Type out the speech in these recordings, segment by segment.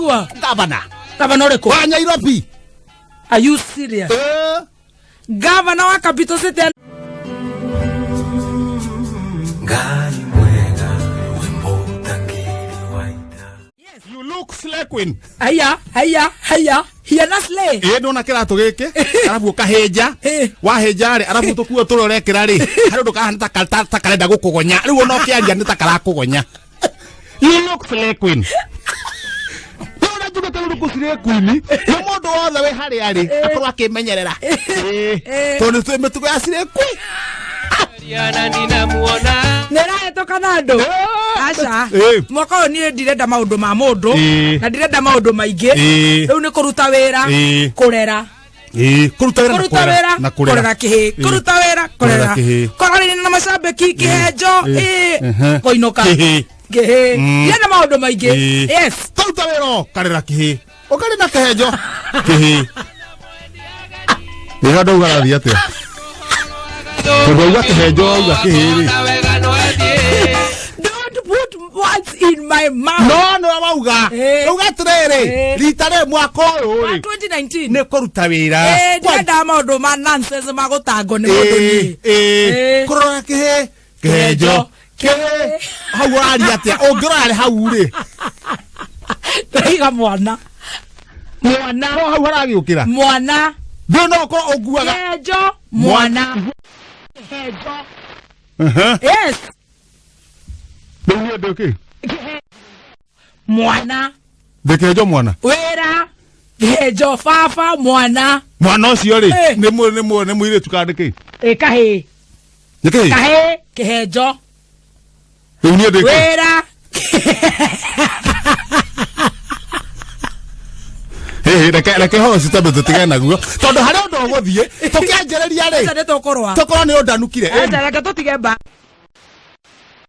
Ũguo. Gavana. Gavana ũrĩkũ? Wa Nairobi. Are you serious? Eh. Gavana wa Capital City. Ngai mwega wĩ mũtangĩri wa ita. You look slay queen. Haya, haya, haya. Hiana slay. Ĩ ndona kĩratũ gĩkĩ arabu ũkahĩnja Ĩ. wahĩnja rĩ arabu tũkuo tũrĩa ũrekĩra rĩ harĩ ũndũ kahana ta ta karenda gũkũgonya rĩu ona ũkĩaria nĩ ta karakũgonya. You look slay queen. Rĩu ũrĩa njugĩte rĩu kũ slay queen nĩ mũndũ wothe wĩ harĩa arĩ akorwo akĩmenyerera. Ĩ. Tondũ nĩ tũĩ mĩtugo ya slay queen. Nĩrahĩtũka na andũ. Aca. Ĩ. Mwaka ũyũ niĩ ndirenda maũndũ ma mũndũ Ĩ. na ndirenda maũndũ maingĩ. Ĩ. Rĩu nĩ kũruta wĩra, Ĩ. kũrera. Ĩ, kũruta wĩra na Kũruta kũrera wĩra, na kũrera. kũrera kĩhĩ. Ĩ. Kũruta wĩra, Kũrera kũrera. kĩhĩ. Kũrorania na macambĩki, kĩhenjo, Ĩ. ĩ. Ehe. Kũinũka. Kĩhĩ. Kĩhĩ. Mm. Ndirenda maũndũ maingĩ. Ĩ. Yes. Kũruta wĩra ũkarera kĩhĩ. Ũkarĩ na kĩhenjo. Kĩhĩ. Wĩra ndauga rathiĩ atĩa? Tondũ auga kĩhenjo auga kĩhĩ rĩ. Don't put words in my mouth. No nĩwe wauga. Ĩ. Rauga atĩrĩrĩ, Ĩ. rita rĩrĩ mwaka ũyũ Wa rĩ 2019. nĩ kũruta wĩra. Eh, ndirendaga maũndũ ma nonsense ma gũtangwo nĩ mũndũ Ĩ, niĩ. ĩ. Ĩ. Kũrora kĩhĩ. Kĩhenjo. Kĩhĩ. Hau ũraria atĩa? Ũngĩrora arĩ hau rĩ. Ndaiga mwana. Mwana. No hau haragĩũkĩra. Mwana. Ndũĩ no ũkorwo ũnguaga. Kĩhenjo. Mwana. Kĩhenjo. Ehe. Yes. Rĩu niĩ ndĩ kĩ? Mwana. Ndĩ kĩhenjo mwana. Wĩra. Kĩhenjo baba mwana. Mwana ũcio rĩ Ĩ. nĩ mũ- nĩ mũ- nĩ mũirĩtu kana nĩ kĩ? Ĩ kahĩĩ. Nĩ kĩhĩĩ? Kahĩĩ. Kĩhenjo. Rĩu niĩ ndĩ kĩ? Wĩra. Hĩhĩ, reke reke horo citambĩ tũtigane naguo tondũ harĩ ũndũ ũgũthiĩ tũkĩanjĩrĩria rĩ Aca nĩ tũkũrũa. tũkorwo nĩ ũndanukire Aca reke tũtige mba.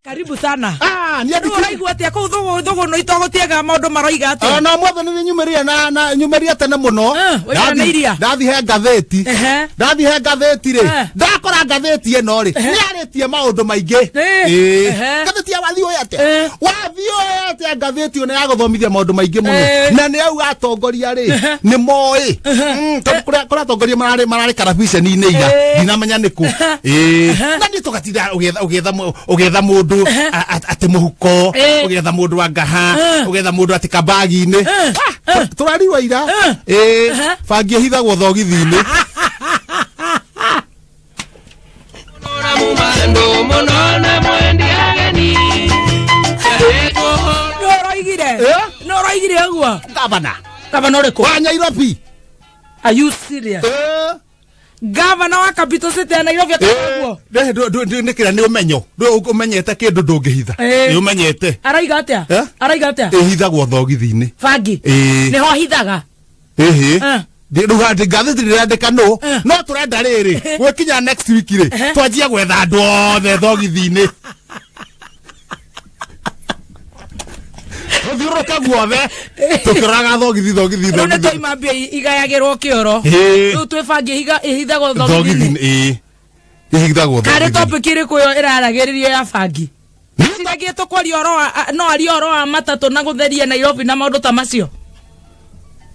Karibu sana. Ah, niĩ Rĩu ũraigua atĩa kũu thũgũ thũgũ no itogũtiega maũndũ maroiga atĩa? ona mwothe nĩ nyumĩrire na na nyumĩrire tene mũno Eh, waikara na iria? ndathi he ngathĩti Ehe. ndathi he ngathĩti rĩ Eh. ndakora ngathĩti ĩno rĩ nĩ yarĩtie maũndũ maingĩ Eh. Ĩĩ. Ehe. ngathĩti ya wathiĩ ũyũ atĩa Eh. wathiĩ ũyũ atĩa ngathĩti ĩyo nĩ yagũthomithia maũndũ maingĩ mũno Eh. na nĩ yauga atongoria rĩ nĩ moĩ tondũ kũrĩa kũrĩa atongoria mararĩ mararĩ karabiceni-inĩ ira Eh. ndinamenya nĩ kũ Ĩĩ. na niĩ tũgatinda ũgĩetha ũgĩetha ũgĩetha mũndũ atĩ mũhuko Eh. ũgĩetha mũndũ wa ngaha Eh. ũgĩetha mũndũ atĩ kambagi-inĩ Eh. Ah, tũrariwa ira Eh. Ĩĩ. Eh. bangi ĩhithagwo thogithi-inĩ Nĩ ũroigire? Eh? Nĩ ũroigire ũguo? Gavana Gavana ũrĩkũ? wa Nairobi. Are you serious? Eh. Gavana wa Capital City ya Nairobi akauga ũguo? Nä kä ra nä å menyo å menyete kä ndå ndå ngä hitha Eh. nä å menyete Araiga atĩa? Eh? Araiga atĩa? ä hithagwo thogithi-inä Bangi. Ĩĩ. Nĩho ahithaga. ĩhĩ Eh. rä ngathä ti ndä randä nå Eh. no tå renda rä rä gwä kinya next week rä twanjie gwetha andå othe thogithi-inä tå thiå rå ke guothe tå kä roraga thogithi thogithi Rĩu nĩ thogithi twaima mbia igayagĩrwo kĩoro. Ĩĩ. Rĩu twĩ bangi ĩhithagwo thogithi-inĩ. thogithi ä ĩhithagwo Karĩ thogithi topic ĩrĩkũ ĩyo ĩraragĩrĩrio ya bangi? Ciragie tũkwaria ũhoro wa no arie ũhoro wa matatũ na gũtheria Nairobi na maũndũ ta macio.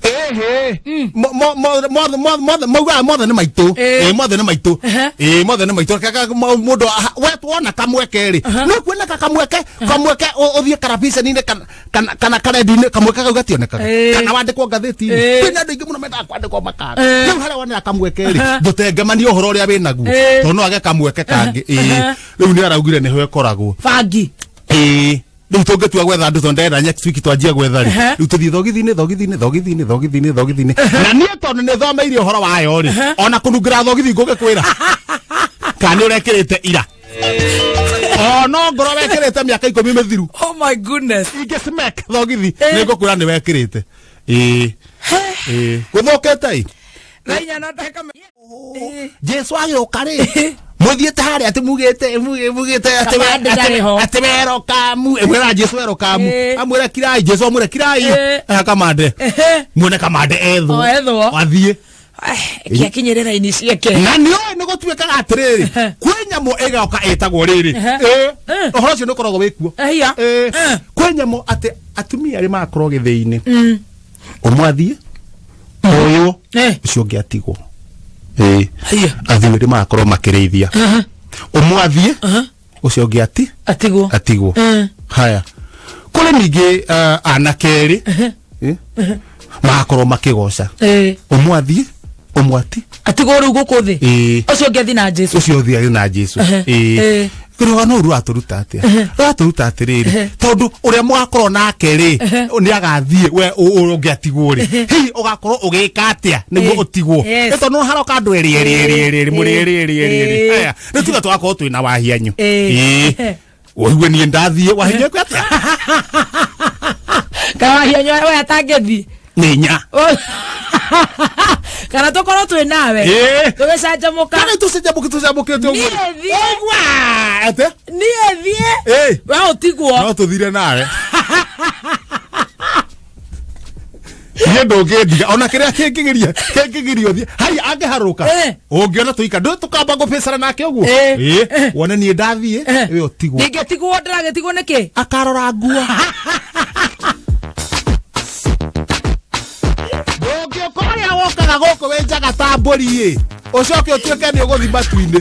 Ĩhĩ. Mothe maugaga mothe nĩ maitũ. Ĩĩ. Ĩĩ, mothe nĩ maitũ. Ehe. Ĩĩ, mothe nĩ maitũ. Mũndũ we tuona kamweke rĩ no kuoneka kamweke kamweke ũthiĩ karabiceni-inĩ kana kana kana karendi-inĩ kamweke kau gationekaga Ĩĩ. kana wandĩkwo ngathĩti-inĩ. Ĩĩ. Kwĩna andũ aingĩ mũno mendaga kwandĩkwo makara. Ĩĩ. Rĩu harĩa wonera kamweke rĩ Ehe. ndũtengemanie ũhoro ũrĩa wĩnaguo Ĩĩ. tondũ no age kamweke kangĩ. Ĩĩ. Ehe. Rĩu nĩ araugire nĩho ĩkoragwo. Bangi. Ĩĩ. Rĩu tũngĩtua gwetha andũ tondũ ndĩrenda next week twanjie gwetha rĩ Ehe. rĩu tũthiĩ thogithi-inĩ thogithi-inĩ thogithi-inĩ thogithi-inĩ thogithi-inĩ na niĩ tondũ nĩ thomeire ũhoro wayo rĩ ona kũnungĩra thogithi ngũgĩkwĩra kana nĩ ũrekĩrĩte ira o no ngorwo wekĩrĩte mĩaka 10 mĩthiru. Oh my goodness. Ingĩ smack thogithi Eh. nĩ ngũkwĩra nĩ wekĩrĩte. Ĩĩ ĩĩ gũthũkĩte ĩ. Thaa inya na ndagĩka Jesu agĩũka rĩ mũthiĩte harĩa atĩ mugĩte mugĩte atĩ Kamande ndarĩ ho. atĩ werokamu mwĩra Jesu werokamu. Ĩĩ. Amwĩra kirai, Jesu amwĩra kirai. Ĩĩ. Eha kamande. Ehe. Muone kamande ethwo. O ethwo. Athiĩ. Kĩakinyĩrĩ raini ciake. Na nĩ ũĩ nĩ gũtuĩkaga atĩrĩrĩ kwĩ nyamũ ĩgoka ĩtagwo rĩrĩ. Ehe. Ĩĩ. Eh. Ũhoro ũcio nĩ ũkoragwo wĩ kuo. Ehia. Ĩĩ. Eh. Kwĩ nyamũ atĩ atumia arĩa magakorwo gĩthĩi-inĩ. Ũmwe athiĩ ũyũ, ũcio ũngĩ atigwo. Ĩĩ. Haiya. Athuri magakorwo makĩrĩithia, ũmwe athiĩ, ũcio ũngĩ ati Atigwo. Atigwo. Haya, kũrĩ ningĩ anake erĩ, magakorwo makĩgoca, ũmwe athiĩ, ũmwe ati Atigwo rĩu gũkũ thĩ. Ĩĩ. Ũcio ũngĩ athi na Jesu. Ũcio ũthiage na Jesu. Ĩĩ. Ĩĩ, rũgano rũu rũratũruta atĩa? Rũratũruta atĩrĩrĩ, tondũ ũrĩa mũgakorwo nake rĩ, nĩ agathiĩ, we ũngĩ atigwo rĩ, hihi ũgakorwo ũgĩka atĩa nĩguo ũtigwo? Nĩ tondũ no haroka andũ erĩ erĩ erĩ erĩ erĩ, mũrĩ erĩ erĩ erĩ erĩ. Aya, rĩu tuga tũgakorwo twĩna wahianyu. Ĩĩ, ũigue niĩ ndathiĩ, wahianyu ekwe atĩa? Kana wahianyu we atangĩthiĩ? Nĩ nya. Kana tũkorwo twĩ nawe, tũgĩcanjamũka. Kana tũcanjamũke, tũcanjamũkĩte ũguo. Niĩ thiĩ. Ũigua atĩa? Niĩ thiĩ, we ũtigwo. No tũthire nawe, niĩ ndũngĩndiga ona kĩrĩa kĩngĩgiria, kĩngĩgiria ũthiĩ hai angĩharũka. Ũngĩona tũika ndũ tũkamba gũbĩcara nake ũguo. Ĩĩ, wone niĩ ndathiĩ, we ũtigwo. Ndingĩtigwo, ndĩragĩtigwo nĩkĩ? Akarora nguo. Ndũngĩũka ũrĩa wokaga gũkũ wĩ njaga ta mbũri ĩ, ũcoke ũtuĩke nĩ ũgũthi matu-inĩ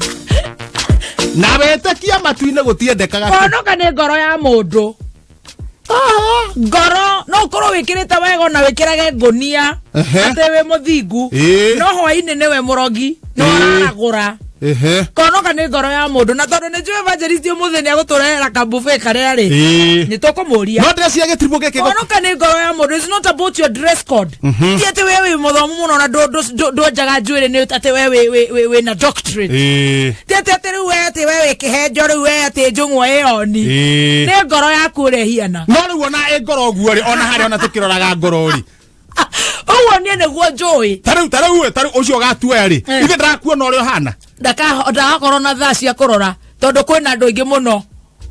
na wĩtĩkie matu-inĩ gũtiendekaga. Kũhonoka nĩ ngoro ya mũndũ. Ngoro no ũkorwo wĩkĩrĩte wega ona wĩkĩrage ngũnia atĩ wĩ mũthingu, no hwainĩ nĩwe mũrogi nĩ ũraragũra. Kũhonoka nĩ ngoro ya mũndũ, na tondũ nĩ njũĩ evangelist ũmũthĩ nĩ agũtũrehera kabuffet karĩa rĩ, nĩ tũkũmũria. No ndĩreciria gĩtiribũ gĩkĩ Kũhonoka nĩ ngoro ya mũndũ is not about your dress code. Ti atĩ we wĩ mũthomu mũno na ndwenjaga njuĩrĩ nĩ atĩ we wĩ na doctorate. Ti atĩ rĩu we atĩ we wĩ kĩhenjo, rĩu we atĩ njũng'wa ĩyoni. Nĩ ngoro yaku ũrĩa ĩhiana. No rĩu ona ĩ ngoro ũguo rĩ, ona harĩa ona tũkĩroraga ngoro rĩ, Ũguo niĩ nĩguo njũĩ. Tarĩu tarĩu tarĩu ũcio ũgatuoya rĩ, ithe ndarakuona ũrĩa ũhana. Ndagakorwo na thaa cia kũrora tondũ kwĩna andũ aingĩ mũno.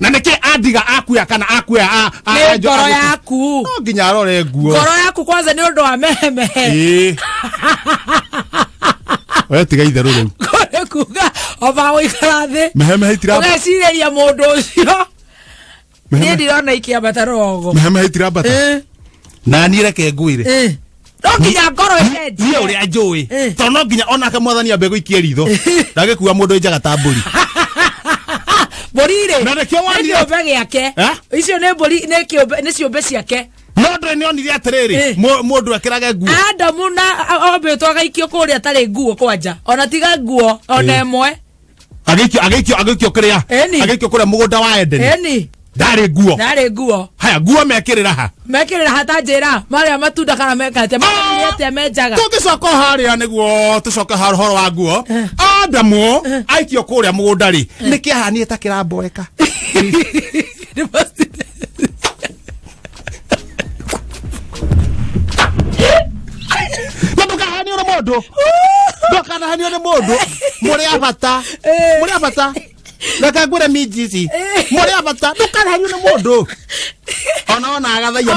Na nĩkĩ andiga akuya kana akuya Nĩ ngoro yaku. No nginya arore nguo. Ngoro yaku kwanza nĩ ũndũ wa mehemehe. Ĩĩ. We tiga itherũ rĩu. Kũrĩ kuga oba gũikara thĩ, Mehemehe itiramba. ũgecirĩria mũndũ ũcio niĩ ndirona ikĩambata rũgongo. Mehemehe itirambata. Na niĩ reke ngwĩre, No nginya ngoro ĩcenjie. Niĩ ũrĩa njũĩ, tondũ no nginya onake mwathani ambe gũikie ritho, ndagĩkua mũndũ njaga ta mbũri. Mbũri rĩ, Na nĩkĩo nĩ kĩũmbe gĩake. Eh? Icio nĩ mbũri, nĩ kĩũmbe, nĩ ciũmbe ciake. No ndũrĩ nĩ onire atĩrĩrĩ, mũndũ ekĩrage nguo. Adamu na ombĩtwo agaikio kũrĩa atarĩ nguo kwanja, ona tiga nguo ona ĩmwe. Agĩikio, agĩikio, agĩikio kĩrĩa? Ĩni. Agĩikio kũrĩa mũgũnda wa Edeni. Ĩni. Ndarĩ nguo. Ndarĩ nguo. Haya, nguo mekĩrĩra ha? Mekĩrĩra hatanjĩra marĩa matunda kana meka atĩa, mathire atĩa menjaga? Tũngĩcoka o harĩa nĩguo tũcoke ha ũhoro wa nguo, Adamu aikio kũrĩa mũgũnda rĩ, nĩ kĩahanire ta kĩramboeka? Na ndũkahanio nĩ mũndũ, ndũkanahanio nĩ mũndũ. Mũrĩ a bata, mũrĩ a bata. Reke ngwĩre minji ici, mũrĩ a bata, ndũkanahanio nĩ mũndũ. Ona agathaia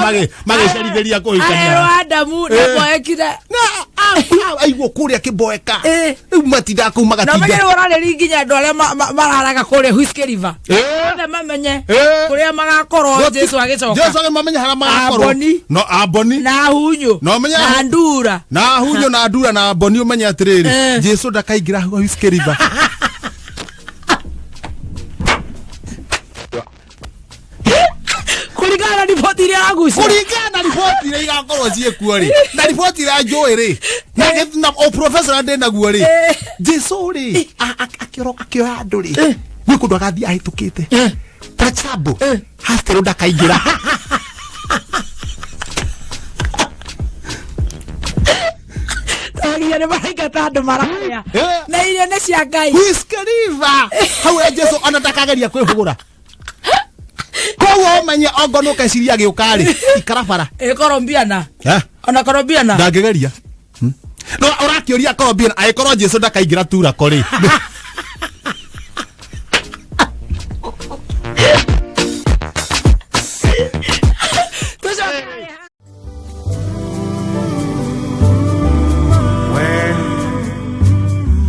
magĩcerithĩria kũhikania. Arerwo Adamu nĩ boekire. Na aigwo kũrĩa kĩboeka, rĩu matindaga kũu Na magatinda. menye rĩu ũrarĩri nginya andũ arĩa mararaga kũrĩa Whiskey River, othe mamenye kũrĩa magakorwo Jesu agĩcoka. Jesu agĩmamenya harĩa magakorwo. Amboni. No amboni. Na hunyũ. No menye- Na ndura. Na hunyo na ndura na amboni, ũmenye atĩrĩrĩ, Jesu ndakaingĩra Whiskey River. Kũringana na riboti iria aragucia. Kũringana na riboti iria igakorwo ciĩkuo rĩ, na riboti iria njũĩ rĩ, na na o professor ndĩ naguo rĩ, Jesu rĩ, akĩoya andũ rĩ, gwĩ kũndũ agathiĩ ahĩtũkĩte. For example, hostel ndakaingĩra. Nginya nĩ maraingata andũ mararĩa na irio nĩ cia Ngai. Whiskey River hau e Jesu ona ndakageria kwĩhũgũra. Koguo ũmenye ongo nĩ ũkeciria agĩũka rĩ, ikarabara. Ĩ Colombiana. Eh? Ona Colombiana. Ndangĩgeria. No ũrakĩũria Colombiana angĩkorwo Jesu ndakaingĩra turako rĩ. Tũcoke. We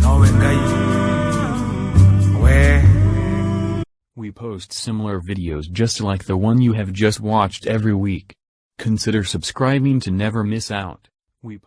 nowe Ngai we. We post similar videos just like the one you have just watched every week. Consider subscribing to never miss out. We